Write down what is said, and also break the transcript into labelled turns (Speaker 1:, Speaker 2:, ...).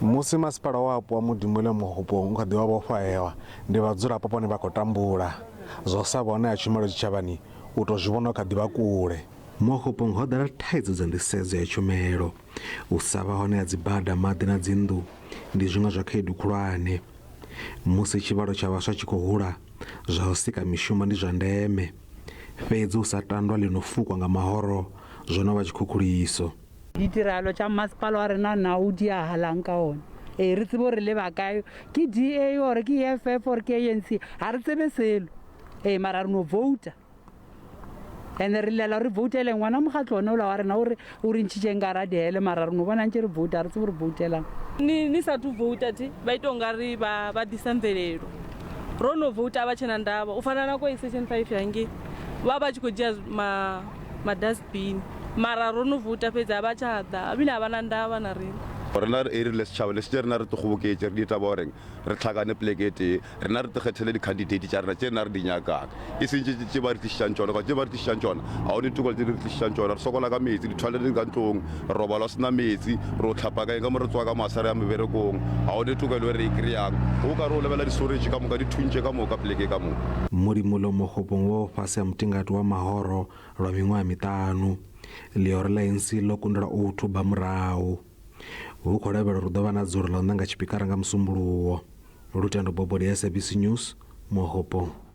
Speaker 1: Musi masipala wapo wa Modimolle Mookgopong u kha ḓi vha vho fhahewa, ndi vhadzulapo vhone vha khou tambula. Zwa u sa vha hone ha tshumelo tshitshavhani u tou zwi vhona u kha ḓi vha kule. Mookgopong ho ḓala thaidzo dza nḓisedzo ya tshumelo. U sa vha hone ha dzibada, maḓi na dzinnḓu ndi zwiṅwe zwa khaedu khulwane. Musi tshivhalo tsha vhaswa tshi khou hula, zwa u sika mishumo ndi zwa ndeme. Fhedzi u sa tandwa ḽi no fukwa nga mahoro zwo no vha tshikhukhuliso.
Speaker 2: Ditiragalo tša mmasepala wa rena na o diagalang ka ona? Ee, re tsebe gore le ba kae, ke DA or ke EFF or ke ANC, ga re tsebe selo. Ee, mara re no vouta and-e re llela re voutele ngwana mokgatlo one ola wa rena o re o re ntšhitšeng ka ra dihele, mara re no bona ntše re vouta, ga re tsebe gore voutelang.
Speaker 3: Ni ni sathu vouta thi vha ita ungari vha vha ḓisa mvelelo. Ro no vouta a vha tshena ndavha u fana na ko section 5 hangei vha vha tshi khou dzhia ma ma dustbin mara ro no vouta fhedzi a vha tsha ḓa ebile a vha na ndavha na riṋe.
Speaker 4: Rena re rile setšhaba le šetše rena re kgoboketše re ditaba goreng re hlakane poleke e tee, rena re kgethele di-candidate tša rena tše rena re di nyakang, e seng tše tše ba re tlišitšang tšona. Ka tše ba re tlišitšang tšona ga one tokelo tše di re tlišitšang tšona. Re sokola ka metsi, di-toilet di ka ntlong, re robala o sena metsi, re o hlapa ka eng ka mo re tsoga ka masa re ya meberekong, ga one tokelo e re e kry-ang. O ka re o lebela di-storage ka moka di thuntše ka moka poleke ka moka.
Speaker 1: Modimolle Mookgopong wo fhasi ha mutingati wa mahoro lwa miṅwaha miṱanu. Ḽihoro ḽa ANC ḽo kundelwa u u thuba murahu. Hu khou lavhelelwa uri hu ḓo vha na dzulo ḽa u ṋanga tshipikara nga Musumbuluwo. Lutendo Bobodi, SABC News, Mookgopong.